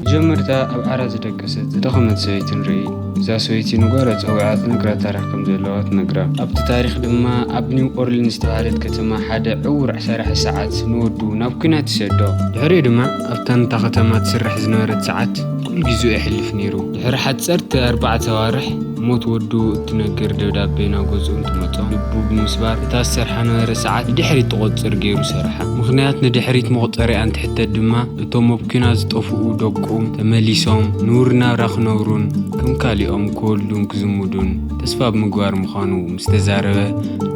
መጀመርታ ኣብ ዓራት ዝደቀሰት ዝደኸመት ሰበይቲ ንርኢ። እዛ ሰበይቲ ንጓላ ጸዊዓ ትነግራ ታሪኽ ከም ዘለዋ ትነግራ። ኣብቲ ታሪኽ ድማ ኣብ ኒው ኦርሊንስ ዝተባህለት ከተማ ሓደ ዕዉር ሰራሒ ሰዓት ንወዱ ናብ ኲናት ይሰዶ። ድሕሪኡ ድማ ኣብታ ነታ ከተማ ትስራሕ ዝነበረት ሰዓት ኩሉ ግዜኡ የሕልፍ ነይሩ። ድሕሪ ሓጸርቲ ኣርባዕተ ኣዋርሕ ሞት ወዱ እትነግር ደብዳቤ ናብ ገጹ እንትመጾ ልቡ ብምስባር እታ ዝሰርሓ ነበረ ሰዓት ንድሕሪት ትቖጽር ገይሩ ሰርሓ። ምኽንያት ንድሕሪት መቑጸሪኣ እንትሕተት ድማ እቶም ኣብ ኲናት ዝጠፍኡ ደቁ ተመሊሶም ንቡር ናብራ ክነብሩን ከም ካሊኦም ክወልዱን ክዝምዱን ተስፋ ብምግባር ምዃኑ ምስ ተዛረበ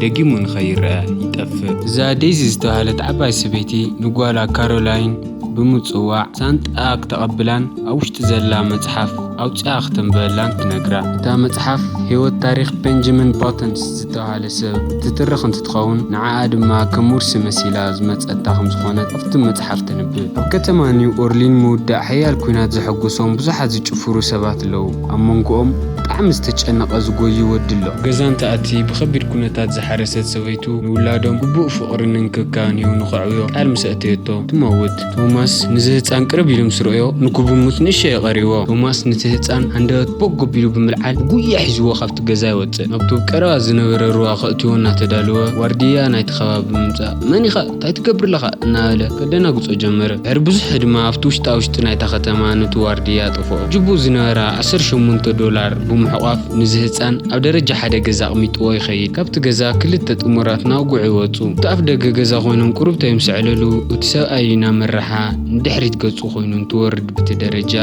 ደጊሙ ንኸይረኣ ይጠፍእ። እዛ ዴዚ ዝተባህለት ዓባይ ሰበይቲ ንጓላ ካሮላይን ብምጽዋዕ ሳንጣ ክተቐብላን ኣብ ውሽጢ ዘላ መጽሓፍ ኣውጺኣ ክተንብበላን ትነግራ። እታ መጽሓፍ ህይወት ታሪኽ ቤንጃሚን ባተንስ ዝተባህለ ሰብ እትትርኽ እንትትኸውን ንዓኣ ድማ ከም ውርሲ መሲላ ዝመጸታ ከም ዝኾነት ኣብቲ መጽሓፍ ተንብብ። ኣብ ከተማ ኒው ኦርሊን ምውዳእ ሓያል ኲናት ዘሐጎሶም ብዙሓት ዝጭፍሩ ሰባት ኣለዉ። ኣብ መንጎኦም ብጣዕሚ ዝተጨነቐ ዝጎዩ ወዲ ኣሎ። ገዛ እንትኣቲ ብኸቢድ ኩነታት ዝሓረሰት ሰበይቱ ንውላዶም ግቡእ ፍቕርን እንክብካብን ሂቡ ንኸዕብዮ ቃል ምስ ኣእተየቶ ትመውት። ቶማስ ንዚ ህጻን ቅርብ ኢሉ ምስ ረእዮ ንክብሙት ንእሽቶ የቐርዎ። ቶማስ ነቲ ህጻን ሃንደበት ቦግ ኣቢሉ ብምልዓል ብጉያ ሒዝዎ ካብቲ ገዛ ይወጽእ። ናብቲ ቀረባ ዝነበረ ሩባ ከእትዎ እናተዳለወ ዋርድያ ናይቲ ከባቢ ብምምጻእ መን ኢኻ እንታይ ትገብር ኣለኻ እናበለ ከደናግጾ ጀመረ። ድሕሪ ብዙሕ ድማ ኣብቲ ውሽጣ ውሽጢ ናይታ ከተማ ነቲ ዋርድያ ጠፍኦ። ጅቡኡ ዝነበራ ዓሰርተ ሸሞንተ ዶላር ብምሕቋፍ ንዚ ህጻን ኣብ ደረጃ ሓደ ገዛ ኣቕሚጥዎ ይኸይድ። ካብቲ ገዛ ክልተ ጥሙራት ናውግዑ ይወጹ። እቲ ኣፍ ደገ ገዛ ኮይኖም ቁሩብ ተይምስዐለሉ እቲ ሰብኣይ እናመረሓ ንድሕሪት ገጹ ኮይኑ እንትወርድ ብቲ ደረጃ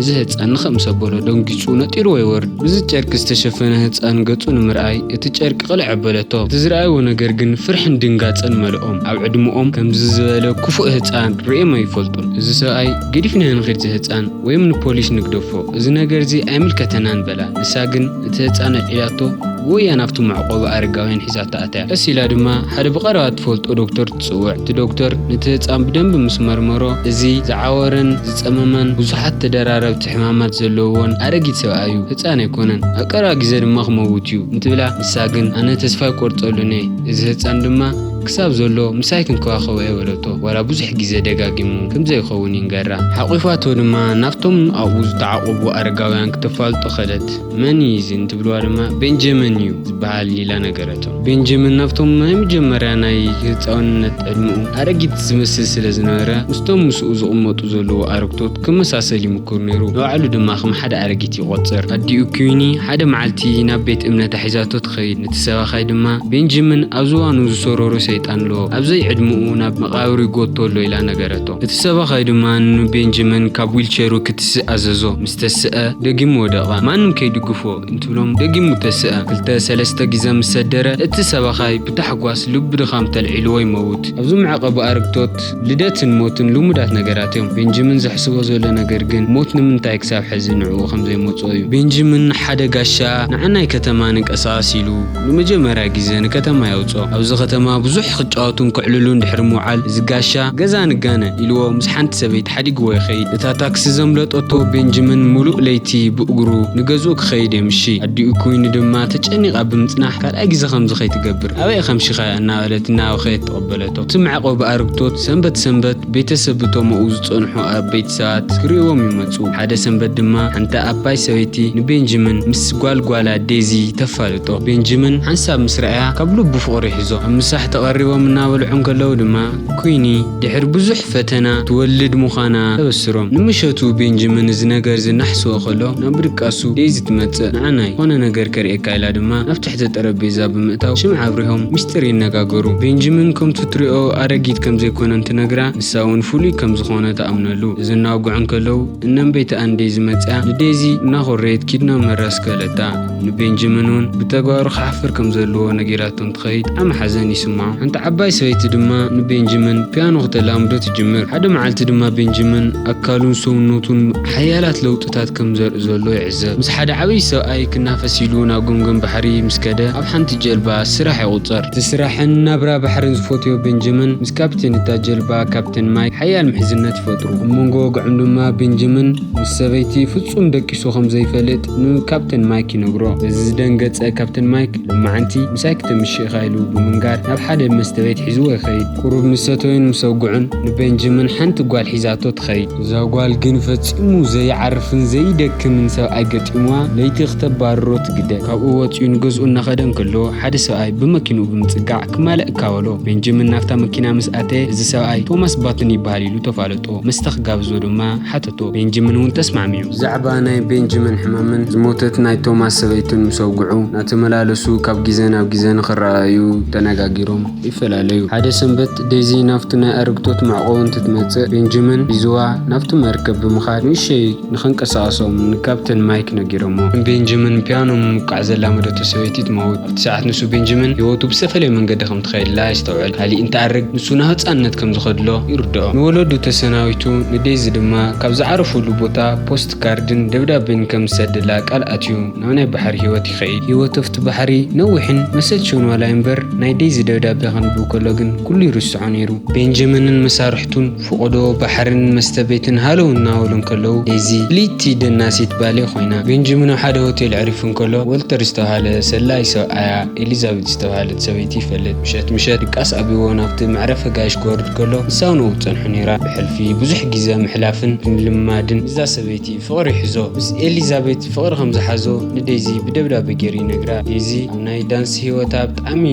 እዚ ህጻን ንኸምስ ኣበሎ ደንጊጹ ነጢርዎ ይወርድ። ብዚ ጨርቂ ዝተሸፈነ ህጻን ገጹ ንምርኣይ እቲ ጨርቂ ቅልዕ ኣበለቶ። እቲ ዝረኣይዎ ነገር ግን ፍርሕን ድንጋጸን መልኦም። ኣብ ዕድመኦም ከምዚ ዝበለ ክፉእ ህጻን ርእዮም ኣይፈልጡን። እዚ ሰብኣይ ገዲፍናዮ ንኺድ እዚ ህጻን ወይም ንፖሊስ ንግደፎ፣ እዚ ነገርዚ ኣይምልከተናን በላ። ንሳ ግን እቲ ህጻን ኣልዒላቶ ጎያ ናብቲ መዕቆቢ ኣረጋውያን ሒዛቶ ኣትያ። ቀስ ኢላ ድማ ሓደ ብቐረባ ትፈልጦ ዶክተር ትጽውዕ። እቲ ዶክተር ነቲ ህጻን ብደንቢ ምስ መርመሮ፣ እዚ ዝዓወረን ዝጸመመን ብዙሓት ተደራረብቲ ሕማማት ዘለዎን ኣረጊት ሰብኣይ እዩ። ህጻን ኣይኮነን። ኣብ ቀረባ ግዜ ድማ ክመውት እዩ እንትብላ፣ ንሳ ግን ኣነ ተስፋ ኣይቆርጸሉን እየ። እዚ ህጻን ድማ ክሳብ ዘሎ ምሳይ ክንከባኸቦ እየ በለቶ። ዋላ ብዙሕ ግዜ ደጋጊሙ ከም ዘይኸውን ይንገራ። ሓቑፋቶ ድማ ናብቶም ኣብኡ ዝተዓቖቡ ኣረጋውያን ክተፋልጦ ከደት። መን እዩ እዚ እንትብልዋ ድማ ቤንጃሚን እዩ ዝበሃል ኢላ ነገረቶም። ቤንጃሚን ናብቶም ናይ መጀመርያ ናይ ህፃውነት ዕድመኡ ኣረጊት ዝመስል ስለ ዝነበረ ምስቶም ምስኡ ዝቕመጡ ዘለዉ ኣረግቶት ክመሳሰል ይምክር ነይሩ። ንባዕሉ ድማ ከም ሓደ ኣረጊት ይቖጽር። ኣዲኡ ኲኒ ሓደ መዓልቲ ናብ ቤት እምነታ ሒዛቶ ትኸይድ። ነቲ ሰባኻይ ድማ ቤንጃሚን ኣብ ዝባኑ ዝሰረሮ ሰይጣን ኣሎ። ኣብ ዘይዕድመኡ ናብ መቓብር ይጎቶ ኣሎ ኢላ ነገረቶ። እቲ ሰባኻይ ድማ ንቤንጃሚን ካብ ዊልቸሩ ክትስእ ኣዘዞ። ምስ ተስአ ደጊሙ ወደቐ። ማንም ከይድግፎ እንትብሎም ደጊሙ ተስአ። ክልተ ሰለስተ ግዜ ምስ ሰደረ እቲ ሰባኻይ ብታሕጓስ ልቢ ድኻም ተልዒልዎ ይመውት። ኣብዚ መዕቐቢ ኣረግቶት ልደትን ሞትን ልሙዳት ነገራት እዮም። ቤንጃሚን ዘሕስቦ ዘሎ ነገር ግን ሞት ንምንታይ ክሳብ ሕዚ ንዕኡ ከም ዘይመጽኦ እዩ። ቤንጃሚን ንሓደ ጋሻ ንዓናይ ከተማ ንንቀሳቐስ ኢሉ ንመጀመርያ ግዜ ንከተማ የውጽኦ። ኣብዚ ከተማ ብዙሕ ክጫወቱን ክዕልሉን ድሕሪ ምውዓል እዚ ጋሻ ገዛ ንጋነ ኢልዎ ምስ ሓንቲ ሰበይቲ ሓዲግዎ ይኸይድ። እታ ታክሲ ዘምለጠቶ ቤንጃሚን ሙሉእ ለይቲ ብእግሩ ንገዝኡ ክኸይድ የምሺ። ኣዲኡ ኲኒ ድማ ተጨኒቓ ብምጽናሕ ካልኣይ ግዜ ከምዚ ከይትገብር ኣበይ ከምሽኻያ እናበለት እናበኸየት ተቐበለቶ። እቲ መዕቆቢ ኣረግቶት ሰንበት ሰንበት ቤተሰብ እቶም ኣብኡ ዝጸንሑ ዓበይቲ ሰባት ክርእይዎም ይመጹ። ሓደ ሰንበት ድማ ሓንቲ ዓባይ ሰበይቲ ንቤንጃሚን ምስ ጓል ጓላ ዴዚ ተፋልጦ። ቤንጃሚን ሓንሳብ ምስ ረኣያ ካብ ልቡ ፍቕሪ ይሕዞ። ኣብ ምሳሕ ተቐሪቦም እናበልዑ እንከለዉ ድማ ኲኒ ድሕሪ ብዙሕ ፈተና ትወልድ ምዃና ተበስሮም። ንምሸቱ ቤንጃሚን እዚ ነገር ዝናሕስዎ ከሎ ናብ ድቃሱ ዴዚ ትመጽእ። ንዓናይ ዝኾነ ነገር ከርእየካ ኢላ ድማ ናብ ትሕቲ ጠረጴዛ ብምእታው ሽምዓ ኣብሪሆም ምስጢር ይነጋገሩ። ቤንጃሚን ከምቲ ትሪኦ ኣረጊት ከም ዘይኮነ እንትነግራ ንሳ እውን ፍሉይ ከም ዝኾነ ትኣምነሉ። እዚ እናወግዑ እንከለዉ እነንበይተኣን ዴዚ መጺኣ ንዴዚ እናኾረየት ኪድና መራስ ከለታ። ንቤንጃሚን እውን ብተግባሩ ክሓፍር ከም ዘለዎ ነጊራቶ እንትኸይድ ጣዕሚ ሓዘን ይስምዖ። ሓንቲ ዓባይ ሰበይቲ ድማ ንቤንጃሚን ፒያኖ ክተላምዶ ትጅምር። ሓደ መዓልቲ ድማ ቤንጃሚን ኣካሉን ሰውነቱን ሓያላት ለውጥታት ከም ዘርኢ ዘሎ ይዕዘብ። ምስ ሓደ ዓብዪ ሰብኣይ ክናፈስ ኢሉ ናብ ገምገም ባሕሪ ምስ ከደ ኣብ ሓንቲ ጀልባ ስራሕ ይቑጸር። እቲ ስራሕን ናብራ ባሕርን ዝፈትዮ ቤንጃሚን ምስ ካፕቴን እታ ጀልባ ካፕቴን ማይክ ሓያል ምሕዝነት ይፈጥሩ። ኣብ መንጎ ወግዖም ድማ ቤንጃሚን ምስ ሰበይቲ ፍጹም ደቂሱ ከም ዘይፈልጥ ንካፕቴን ማይክ ይነግሮ። በዚ ዝደንገጸ ካፕተን ማይክ፣ "ሎማዓንቲ ምሳይ ክተምሽእኻ?" ኢሉ ብምንጋር ናብ ሓደ መስተ ቤት ሒዝዎ ይኸይድ። ቁሩብ ምስ ሰተዩን ምስ ኣውግዑን ንቤንጃሚን ሓንቲ ጓል ሒዛቶ ትኸይድ። እዛ ጓል ግን ፈጺሙ ዘይዓርፍን ዘይደክምን ሰብኣይ ገጢምዋ ለይቲ ክተባርሮ ትግደድ። ካብኡ ወጺኡ ንገዝኡ እናኸደ እንከሎ ሓደ ሰብኣይ ብመኪንኡ ብምጽጋዕ ክማልእ እካ በሎ። ቤንጃሚን ናብታ መኪና ምስ ኣተየ እዚ ሰብኣይ ቶማስ ባትን ይበሃል ኢሉ ተፋለጦ። መስተ ክጋብዞ ድማ ሓተቶ። ቤንጃሚን እውን ተስማዕሚዑ። ብዛዕባ ናይ ቤንጃሚን ሕማምን ዝሞተት ናይ ቶማስ ሰበይትን ምስ ኣውግዑ እናተመላለሱ ካብ ግዜ ናብ ግዜ ንኽረኣዩ ተነጋጊሮም ይፈላለዩ። ሓደ ሰንበት ዴዚ ናብቲ ናይ ኣረግቶት መዕቆቢ እንትትመጽእ ቤንጃሚን ሒዝዋ ናብቲ መርከብ ብምኻድ ንእሸይ ንኸንቀሳቐሶም ንካፕተን ማይክ ነጊሮሞ። ቤንጃሚን ፒያኖ ምምቃዕ ዘላመደቶ ሰበይቲ ትመውት። ኣብቲ ሰዓት ንሱ ቤንጃሚን ህይወቱ ብዝተፈለየ መንገዲ ከም ትኸይድላ ይስተውዕል። ካሊእ እንተኣርግ ንሱ ናብ ህጻንነት ከም ዝኸድሎ ይርድኦ። ንወለዱ ተሰናቢቱ ንዴዚ ድማ ካብ ዝዓረፈሉ ቦታ ፖስት ካርድን ደብዳቤን ከም ዝሰደላ ቃል ኣትዩ ናብ ናይ ባሕሪ ህይወት ይኸይድ። ህይወት ኣብቲ ባሕሪ ነዊሕን መሰልችውን ዋላ እምበር ናይ ዴዚ ደብዳቤ ከንብብ ከሎ ግን ኩሉ ይርስዖ ነይሩ። ቤንጃሚንን መሳርሕቱን ፈቐዶ ባሕርን መስተ ቤትን ሃለው እናበሉ እንከለዉ፣ ዴዚ ፍልይቲ ደናሲት ባሌ ኮይና። ቤንጃሚን ኣብ ሓደ ሆቴል ኣዕሪፉ እንከሎ፣ ወልተር ዝተባህለ ሰላዪ ሰብኣያ ኤሊዛቤት ዝተባህለት ሰበይቲ ይፈልጥ። ምሸት ምሸት ድቃስ ኣብይዎ ናብቲ መዕረፊ ኣጋይሽ ክወርድ ከሎ፣ ንሳ እውን ኣብኡ ትጸንሖ ነይራ። ብሕልፊ ብዙሕ ግዜ ምሕላፍን ምልማድን እዛ ሰበይቲ ፍቕሪ ይሕዞ። ምስ ኤሊዛቤት ፍቕሪ ከም ዝሓዞ ንዴዚ ብደብዳቤ ገይሩ ይነግራ። ዴዚ ኣብ ናይ ዳንስ ህይወታ ብጣዕሚ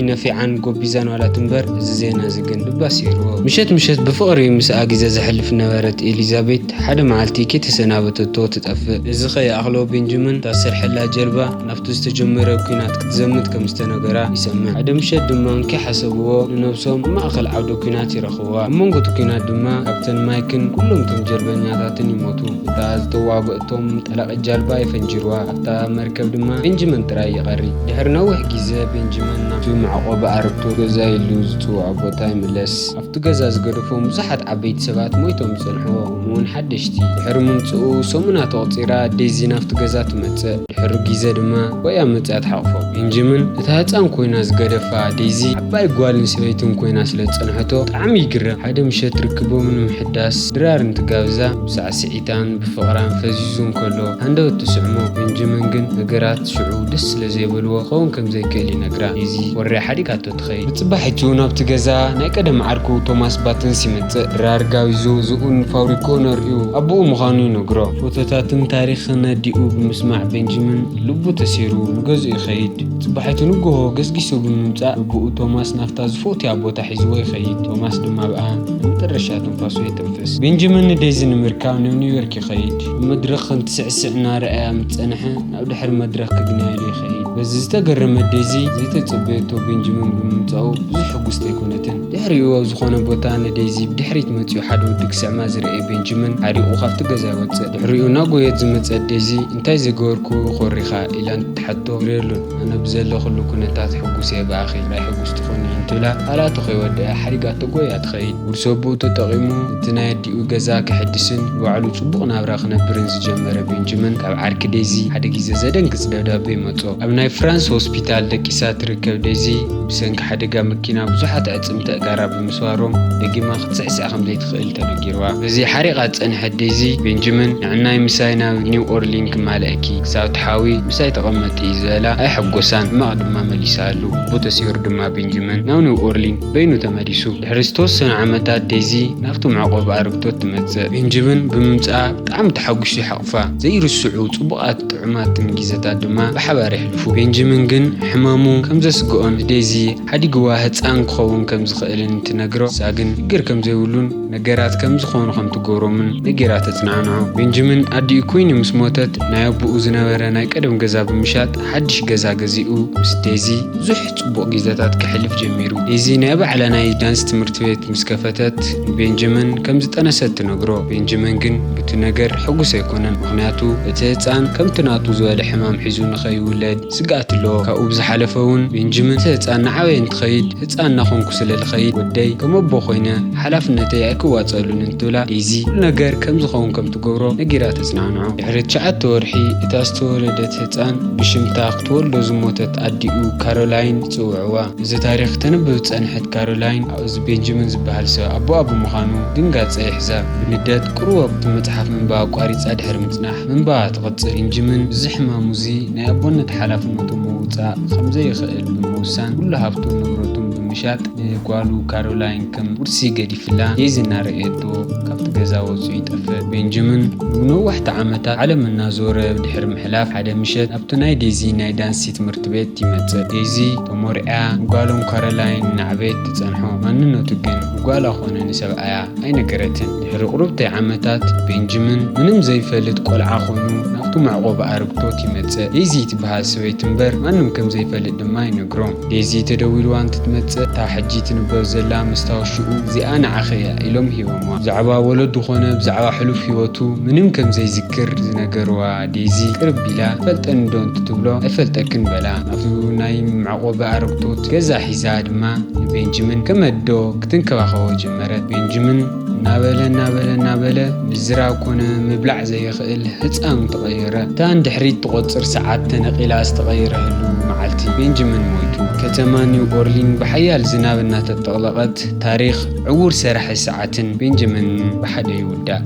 ነፊዓን ጎቢዛን ዋላት እምበር፣ እዚ ዜና እዚ ግን ልባ ስዒርዎ። ምሸት ምሸት ብፍቕሪ ምስኣ ግዜ ዘሕልፍ ነበረት ኤሊዛቤት። ሓደ መዓልቲ ከይተሰናበተቶ ትጠፍእ። እዚ ከይኣኽሎ ቤንጃሚን እታ ዝሰርሐላ ጀልባ ናብቲ ዝተጀመረ ኲናት ክትዘምት ከም ዝተነገራ ይሰምዕ። ሓደ ምሸት ድማ እንከይሓሰብዎ ንነብሶም ኣብ ማእከል ዓውደ ኲናት ይረኽብዋ። ኣብ መንጎ እቲ ኲናት ድማ ካፕተን ማይክን ኩሎም እቶም ጀልበኛታትን ይሞቱ። እታ ዝተዋግአቶም ጠላቒት ጃልባ የፈንጅርዋ። ኣብታ መርከብ ድማ ቤንጃሚን ጥራይ ይቐሪ። ድሕሪ ነዊሕ ግዜ ቤንጃሚን ናብቲ መዕቆቢ ኣረግቶት ገዛ ኢሉ ዝጽውዖ ቦታ ይምለስ። ኣብቲ ገዛ ዝገደፎም ብዙሓት ዓበይቲ ሰባት ሞይቶም ዝጸንሕዎ፣ ከምኡ'ውን ሓደሽቲ። ድሕሪ ምምጽኡ ሰሙናት ኣቑጺራ ዴዚ ናብቲ ገዛ ትመጽእ። ድሕሪ ግዜ ድማ ወያ መጽያ ትሓቕፎ። ቤንጃሚን እታ ህጻን ኮይና ዝገደፋ ዴዚ ዓባይ ጓልን ሰበይትን ኮይና ስለ ዝጸንሐቶ ብጣዕሚ ይግረም። ሓደ ምሸት ርክቦም ንምሕዳስ ድራር እንትጋብዛ ብሳዕስዒታን ብፍቕራን ፈዚዙ እንከሎ ሃንደበት ትስዕሞ። ቤንጃሚን ግን ነገራት ሽዑ ደስ ስለ ዘይበልዎ ክኸውን ከም ዘይክእል ይነግራ። ዴዚ ወረ ሓዲጋቶ ትኸይድ። ብጽባሒቱ ናብቲ ገዛ ናይ ቀደም ዓርኩ ቶማስ ባትንስ ይመጽእ። ድራር ጋቢዙ ዝኡን ፋብሪኮ ነርእዩ ኣቦኡ ምዃኑ ይነግሮ። ፎቶታትን ታሪኽን ኣዲኡ ብምስማዕ ቤንጃሚን ልቡ ተሰይሩ ንገዝኡ ይኸይድ። ጽባሒቱ ንግሆ ገስጊሱ ብምምጻእ ኣቦኡ ቶማስ ናብታ ዝፈትያ ቦታ ሒዝዎ ይኸይድ። ቶማስ ድማ ብኣ ንመጨረሻ ትንፋሱ የተንፍስ። ቤንጃሚን ንዴዚ ንምርካብ ናብ ኒውዮርክ ይኸይድ። ኣብ መድረኽ ከምትስዕስዕ እናረኣያ ምስ ጸንሐ ናብ ድሕሪ መድረኽ ክግነየሉ ይኸይድ። በዚ ዝተገረመት ዴዚ ዘይተጸበየቶ ቤንጃሚን ብምምጻኡ ብዙሕ ሕጉስቲ ኣይኮነትን። ድሕሪኡ ኣብ ዝኾነ ቦታ ንዴዚ ብድሕሪት መጺኡ ሓደ ወዲ ክስዕማ ዝረኣየ ቤንጃሚን ሓሪቑ ካብቲ ገዛ ይወጽእ። ድሕሪኡ እናጎየት ዝመጸት ዴዚ እንታይ ዝገበርኩ ኮሪኻ ኢላ እንትትሓቶ ግር የብሉን፣ ኣነ ብዘለኹሉ ኩነታት ሕጉስ እየ ብኣኺ ጥራይ ሕጉስ ትኾኒ እንትብላ ቃላቱ ከይወደአ ሓሪቓቶ ጎያ ትኸይድ። ውርሲ ኣቦኡ ተጠቒሙ እቲ ናይ ኣዲኡ ገዛ ከሐድስን ንባዕሉ ጽቡቕ ናብራ ክነብርን ዝጀመረ ቤንጃሚን ካብ ዓርኪ ዴዚ ሓደ ግዜ ዘደንግጽ ደብዳቤ ይመጾ። ኣብ ናይ ፍራንስ ሆስፒታል ደቂሳ ትርከብ ዴዚ ብሰንኪ ሓደጋ መኪና ብዙሓት ኣዕጽምቲ ኣእጋራ ብምስባሮም ደጊማ ክትስዕስዕ ከም ዘይትኽእል ተነጊርዋ። በዚ ሓሪቓ ዝጸንሐት ዴዚ ቤንጃሚን ንዕናይ ምሳይ ናብ ኒው ኦርሊን ክማልኣኪ ክሳብ ትሓዊ ምሳይ ተቐመጢ ዝበላ ኣይሐጎሳን፣ ሕማቕ ድማ መሊሳሉ። ኣቦ ተሰይሩ ድማ ቤንጃሚን ናብ ኒው ኦርሊን በይኑ ተመሊሱ። ድሕሪ ዝተወሰኑ ዓመታት ዴዚ ናብቲ መዕቆቢ ኣረግቶት ትመጽእ። ቤንጃሚን ብምምጽኣ ብጣዕሚ ተሓጒሱ ይሓቑፋ። ዘይርስዑ ጽቡቓት ጥዑማትን ግዜታት ድማ ብሓባር የሕልፉ። ቤንጃሚን ግን ሕማሙ ከም ዘስግኦን ንዴዚ ሓዲግዋ ህጻን ክኸውን ከም ዝኽእልን እንትነግሮ፣ ንሳ ግን ሽግር ከም ዘይብሉን ነገራት ከም ዝኾኑ ከም ትገብሮምን ነጊራ ተጽናንዖ። ቤንጃሚን ኣዲኡ ኩዊኒ ምስ ሞተት ናይ ኣቦኡ ዝነበረ ናይ ቀደም ገዛ ብምሻጥ ሓድሽ ገዛ ገዚኡ ምስ ዴዚ ብዙሕ ጽቡቕ ግዜታት ከሕልፍ ጀሚሩ። ዴዚ ናይ ባዕላ ናይ ዳንስ ትምህርቲ ቤት ምስ ከፈተት ንቤንጃሚን ከም ዝጠነሰት ትነግሮ። ቤንጃሚን ግን ብቲ ነገር ሕጉስ ኣይኮነን፣ ምኽንያቱ እቲ ህጻን ከምቲ ናቱ ዝበለ ሕማም ሒዙ ንኸይውለድ ስግኣት ኣለዎ። ካብኡ ብዝሓለፈ እውን ቤንጃሚን እቲ ህጻን ንዓበየ እንትኸይድ ህጻን እናኾንኩ ስለ ልኸይድ ወደይ ከም ኣቦ ኮይነ ሓላፍነተይ ኣይክዋጸሉን እንትብላ ዴዚ ኩሉ ነገር ከም ዝኸውን ከም ትገብሮ ነጊራ ተጽናንዖ። ድሕሪ ትሽዓተ ወርሒ እታ ዝተወለደት ህጻን ብሽምታ ክትወልዶ ዝሞተት ኣዲኡ ካሮላይን ትጽውዕዋ። እዚ ታሪኽ ተንብብ ዝጸንሐት ካሮላይን፣ እዚ ቤንጃሚን ዝበሃል ሰብ ኣቦኣ ብምዃኑ ድንጋጸ ይሕዛ። ብንደት ቁሩብ እቲ መጽሓፍ ምንባብ ኣቋሪጻ ድሕሪ ምጽናሕ ምንባባ ትቕጽል። ቤንጃሚን እዚ ሕማሙ እዚ ናይ ኣቦነት ሓላፍነቱ ምውጻእ ከም ዘይኽእል ብምውሳን፣ ኩሉ ሃብቱን ንብረቱን ብምሻጥ ንጓሉ ካሮላይን ከም ውርሲ ገዲፍላ ዴዚ እናረኣየቶ ካብቲ ገዛ ወጺኡ ይጠፍእ። ቤንጃሚን ንነዋሕቲ ዓመታት ዓለም እናዞረ ድሕሪ ምሕላፍ፣ ሓደ ምሸት ኣብቲ ናይ ዴዚ ናይ ዳንሲ ትምህርቲ ቤት ይመጽእ። ዴዚ ተሞሪዓ ንጓሎም ካሮላይን እናዕበየት ትጸንሖ። ማንነቱ ግን ንጓላ ኮነ ንሰብኣያ ኣይነገረትን። ድሕሪ ቁሩብተይ ዓመታት ቤንጃሚን ምንም ዘይፈልጥ ቆልዓ ኮይኑ ናብቲ መዕቆቢ ኣረግቶት ይመጽእ። ዴዚ ትበሃል ሰበይቲ እምበር ማንም ከም ዘይፈልጥ ድማ ይነግሮም። ዴዚ ተደዊልዋ እንትትመጽእ፣ እታ ሕጂ ትንበብ ዘላ መስታወሽኡ እዚኣ ንዓኺ እያ ኢሎም ሂቦምዋ። ብዛዕባ ወለዱ ኾነ ብዛዕባ ሕሉፍ ህይወቱ ምንም ከም ዘይዝክር ዝነገርዋ ዴዚ ቅርብ ኢላ፣ "ፈልጠኒ ዶ?" እንትትብሎ፣ "ኣይፈልጠክን" በላ። ናብቲ ናይ መዕቆቢ ኣረግቶት ገዛ ሒዛ ድማ ንቤንጃሚን ከም ኣዶ ክትንከባኸቦ ጀመረት። ቤንጃሚን እናበለ እናበለ እናበለ ምዝራብ ኮነ ምብላዕ ዘይኽእል ህጻን ተቐየረ። እታ ንድሕሪት ትቖጽር ሰዓት ተነቒላ ዝተቐየረሉ መዓልቲ ቤንጃሚን ሞይቱ። ከተማ ኒው ኦርሊን ብሓያል ዝናብ እናተጠቕለቐት፣ ታሪኽ ዕዉር ሰራሒ ሰዓትን ቤንጃሚንን ብሓደ ይውዳእ።